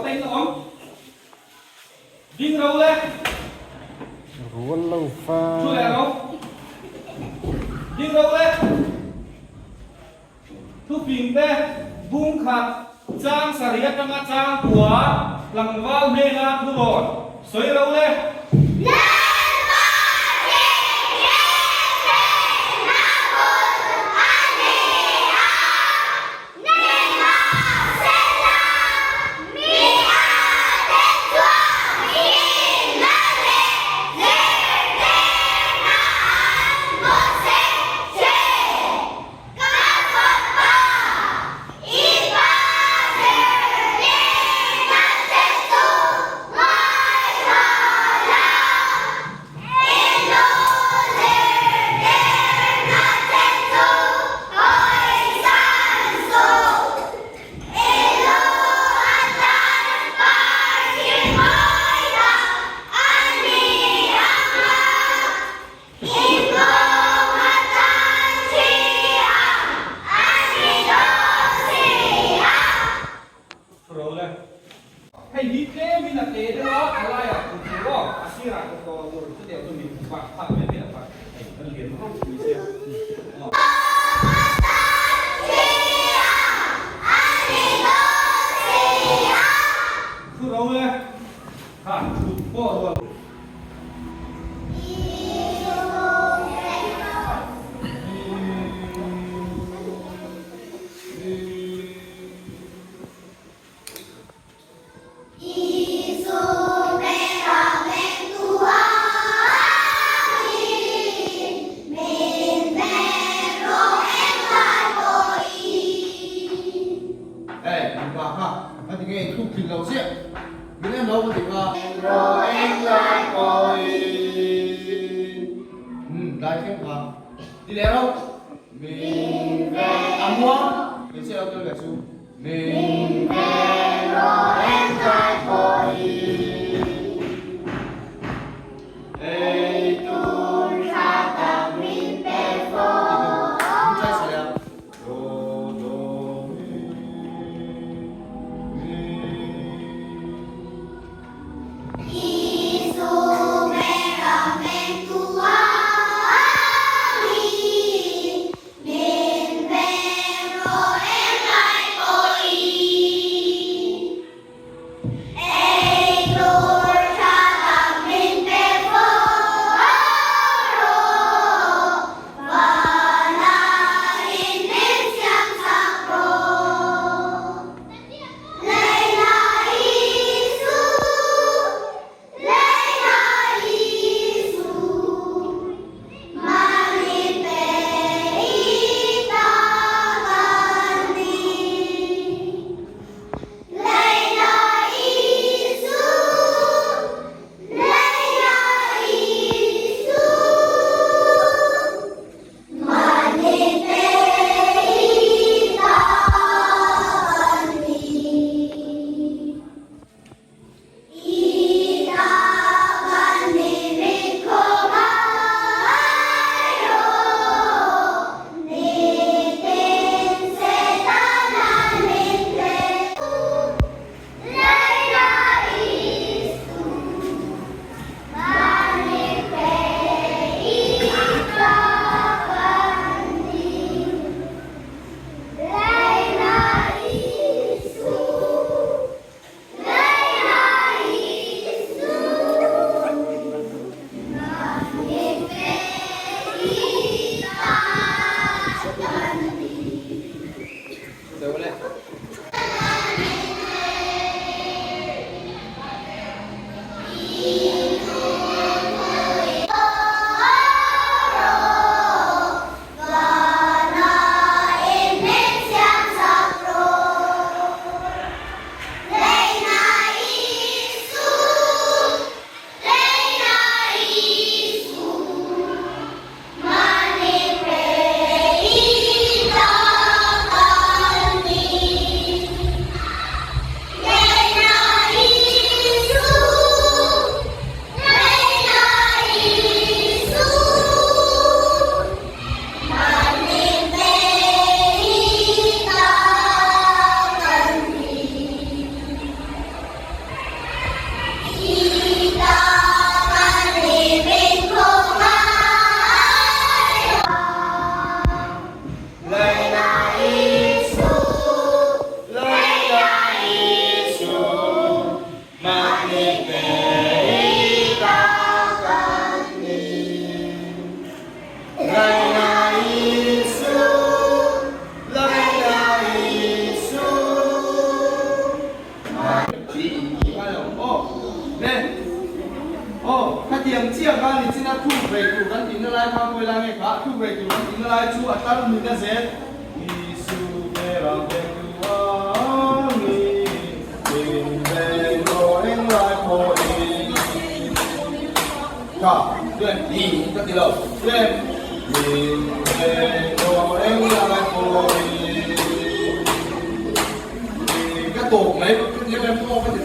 te in awm. Ding ro le. Rual lo fa. Thu leh ro. Ding ro le. Thuping te bung khat chang sarih atanga chang kua tlangval hnena thu rawn sawi ro le. Lalpa tih hriat theihna hun a ni a, Nimahsela mi ate chuan inna leh zirtirna an hmuhsit thin. Ka fapa, i pa zirtirna che chu ngaithla la, i nu zirtirna che chu hawisan suh. I lu atan party mawi tak a ni ang a. I nghawng atan thi ang a ni dawn si a. Thu le. Hei hi tlemin a te deuh a, a laiah tur tur aw, a sirah ka tawh tur chutiang chu min vak phak mai mai a phak hei a lian ropui sia. Nghawng atan thi ang a ni dawn si a. Thu ro le. Kha thut pawh rual. Hey, mipa kha, ka ti nge i thluk thin lo chiah. Min en lo ka ti kha. Ro eng lai pawhin. Umm, tlai thleng kha. Ti leh ro. Min veng. A muang. Hmeichhia lo tel ve chu. Min veng ro eng lai pawhin. Ei tur tha tak min pe fo. Do do mi mi. Isu merah mentua angin min veng rawh englai pawhin. Ei tur tha tak min pe fo rawh, vana in min siam chak rawh. Leina Isu, Leina Isu, Mani pe i ta kan ni. Leina Isu, Leina Isu, Mani pe i ta kan ni. I ta kan ni min khawngaih rawh, nitin Setana min hleh. Leina Isu, Mani pe i ta kan ni. Leina Isu. dinna lai chu a tar min a zel. Isu beram vengtu angin min veng rawh englai pawhin. Tha, chuan i ka ti lo. Chuan min veng rawh englai pawhin. Ka tawp mai ka ti em em ka ti.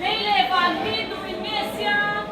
Lei leh van hi duh in nge siam?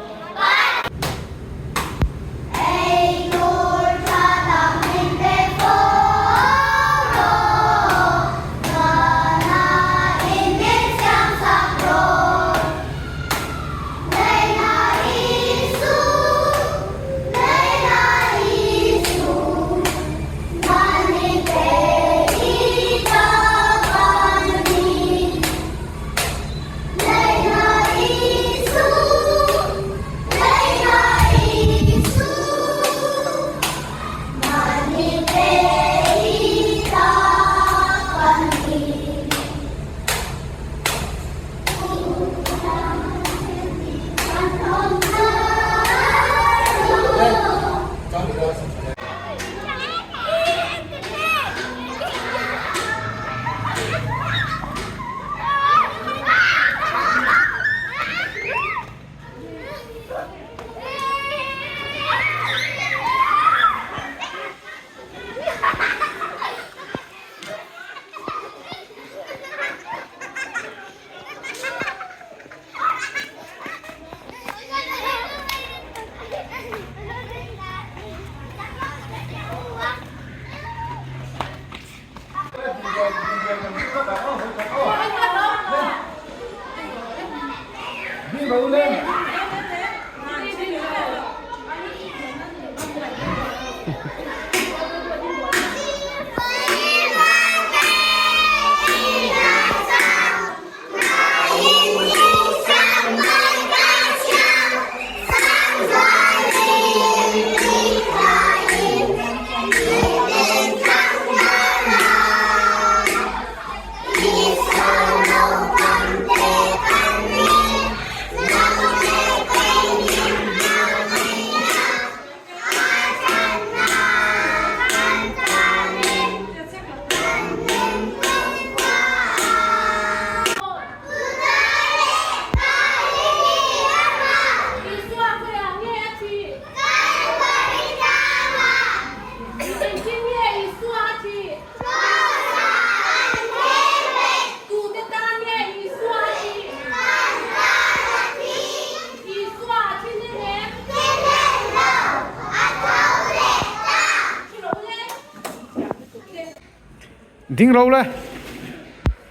Ding ro le.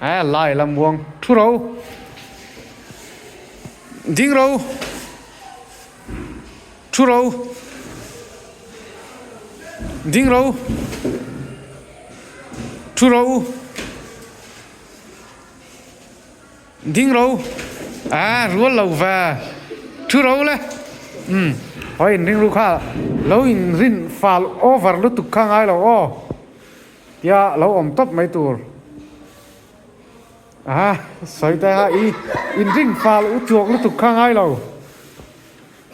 A lai lam muang thu ro. Ding ro. Thu ro. Ding ro. Thu ro. Ding ro. A rual lo ve. Thu ro le. Umm. Hoi in ring ru kha lo in rin fal over lutuk kha ngai lo aw. Tia lo awm tawp mai tur. A sawi te kha i in ring fal u chuak lutuk kha ngai lo.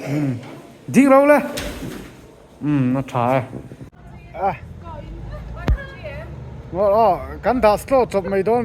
Umm. Ding ro le. Umm a tha e. A. Aw aw kan dah slow chawp mai dawn.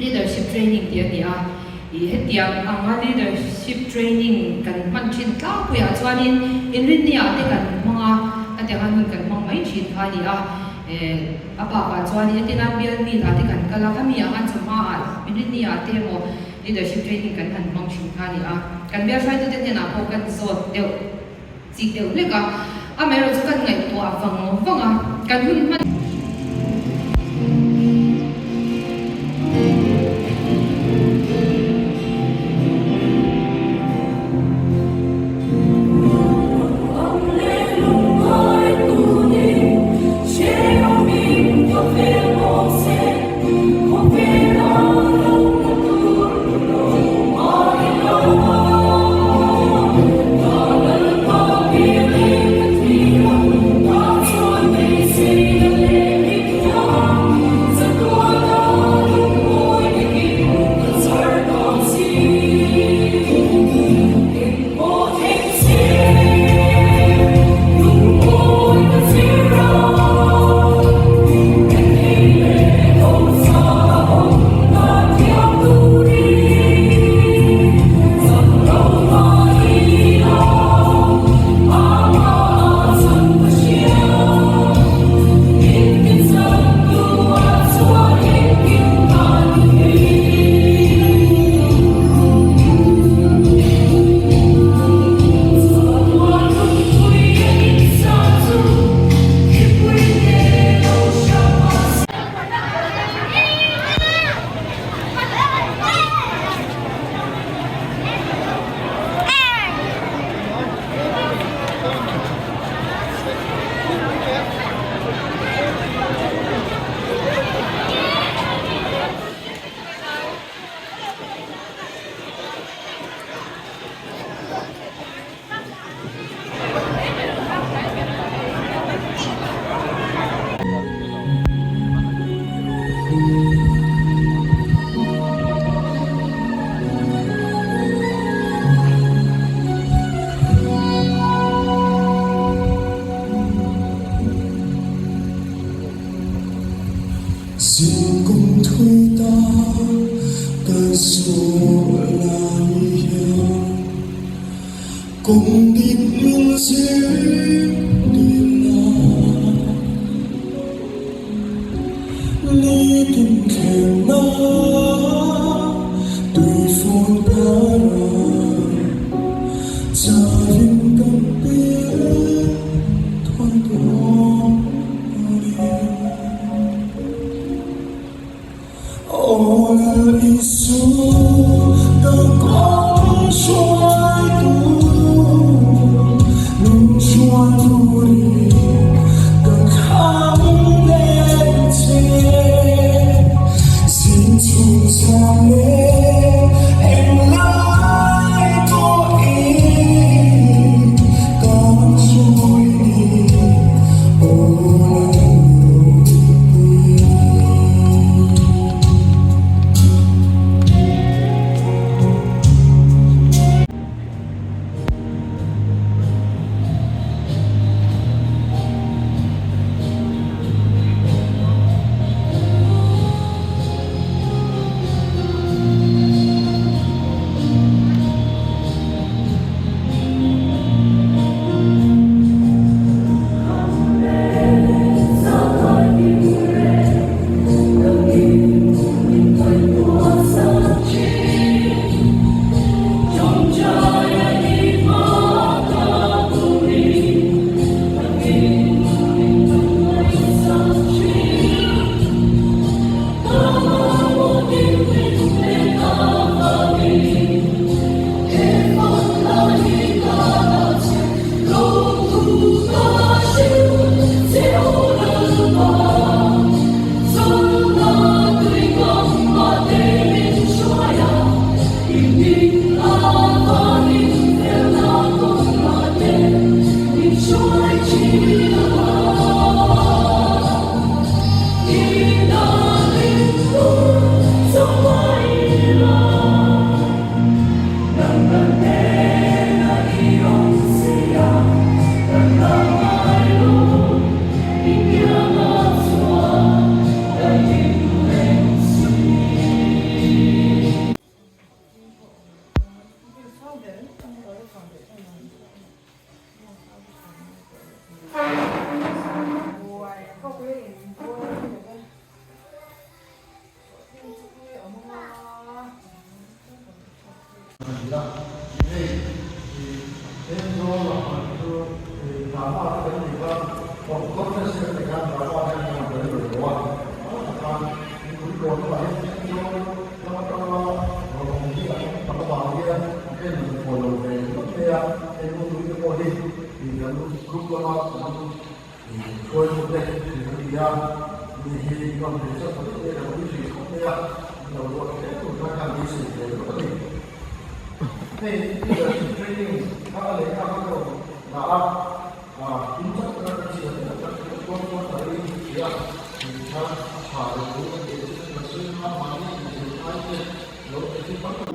Leadership training tih a ni a, ih hetiang anga leadership training kan hman thin tlangpuiah chuanin inrinniah te kan hmang a, hetianga hun kan hmang mai thin kha a ni a, eh a bakah chuanin entirnan bial meet ah te kan kal a, khami ah khan chawhmaah inrinniah te emaw leadership training kan han hmang thin kha a ni a, kan bial hruaitute hnenah pawh kan zawt deuh chik deuh hlek a, amaherawhchu chu kan ngaihtuah vang vang a, kan hun hman. Zing thui ta kan suh lai hian Kawng dik min zirtir la. Nitin thlenna tuifawn para charin kan pek thuai dawn a ni. Aw Lal Isu ka kawng hruaitu, min hruai turin ka thlang nen che. Zing chhung zan leh englai pawhin ka hruai ni. Aw Lal Ropui. A ni a, hei i Aizawl lamah chu drama te kan ni kha, conference kan nei khan drama hian kan rawn tel ve lo a, a takah mipui kawn lamah hian Aizawl lam atanga rawn awm hi a tam tak avang hian en an phaw lo ve ringawt mai a, hei nupui te pawh hi kan group lama kan hruaitute an ni a, mi hi rawn ve chauh ta deuh mai a, kan ui thin khawp mai a, an lo ruat hle tur khan kan beisei ve ringawt a ni. Hei leadership training kha a lehkha kha ka rawn dah a, in chak taka ka chhiar deuh tak chu chuan chuan ka rei tia min khan a tha lo thu ka ti chu ka sawi kha mahni inzir ai te lo ti chu tam tak.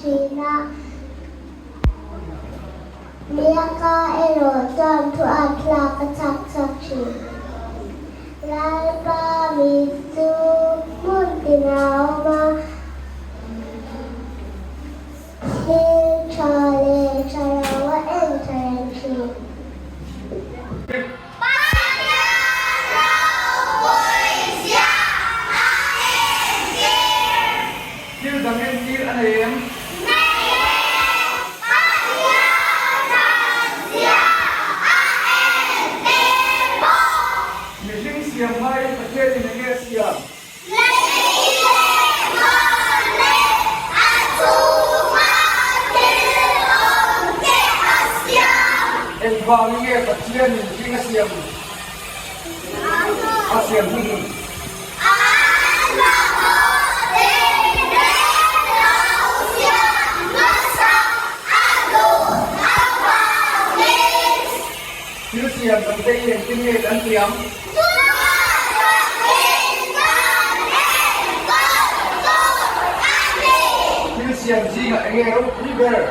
Thin a, Biaka erawh chuan thu a thlak a chhak chhak thin. Lalpa mit chu hmun tinah a awm a, thil tha leh tha lo a en tha reng thin. Pathian ropuizia a entir. Thil dang entir a nei em? Nei e, Pathian thatzia a entir bawk. Mihring siam hmain Pathianin eng nge a siam? Lei leh van leh a chhunga thil awm te a siam. Engvangin nge Pathianin mihring a siam a siam hnuhnun? Thil siam kan te hi engtin nge kan tiang? Thil siam zingah enge ropui ber?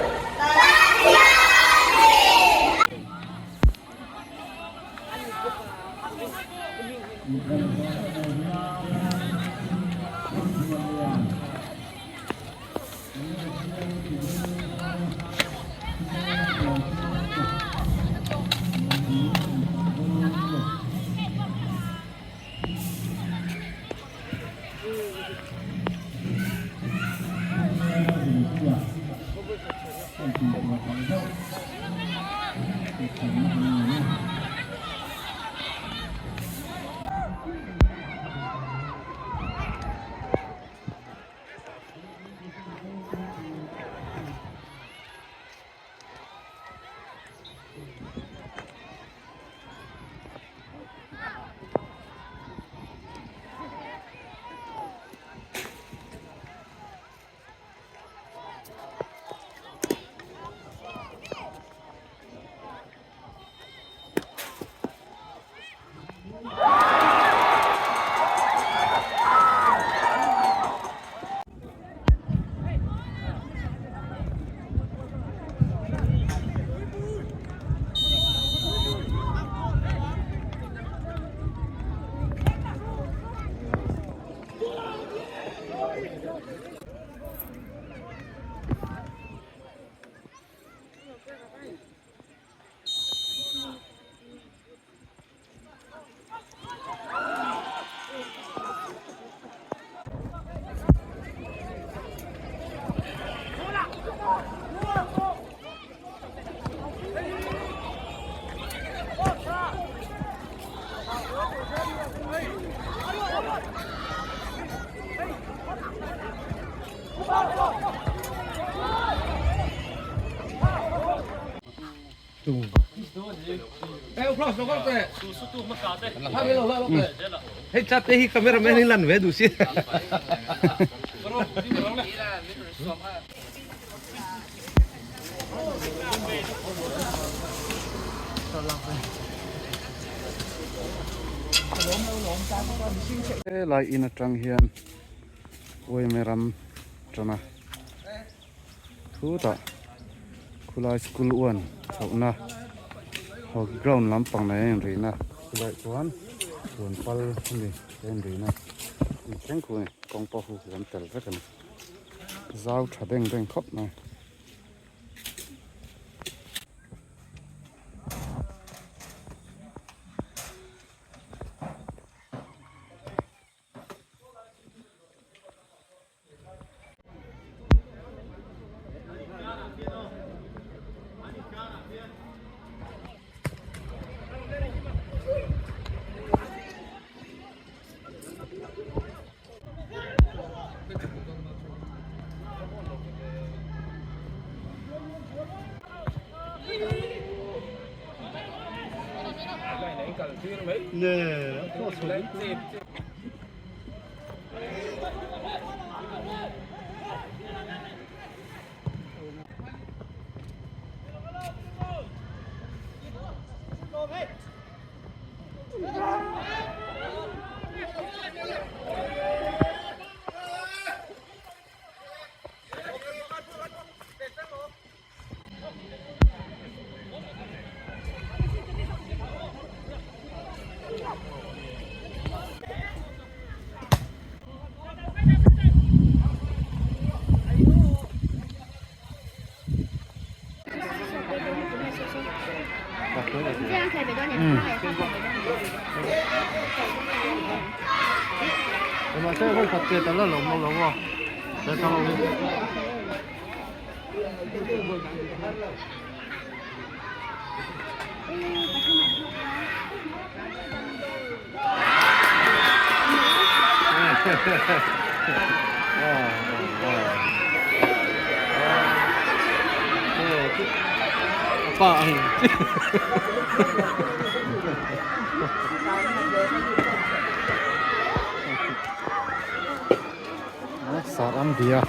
Hei chat te hi cameraman in lan ve duh si. Helai in atang hian Uaime ram tana thutah khulai school uan chhohna hockey ground lampang nei a inrihna chulaiah chuan huan pal a ni a inrihna a ni thleng khu a ni kawng pawh hu lam tel vek a ni zau tha beng beng khawp mai. Sar an bia.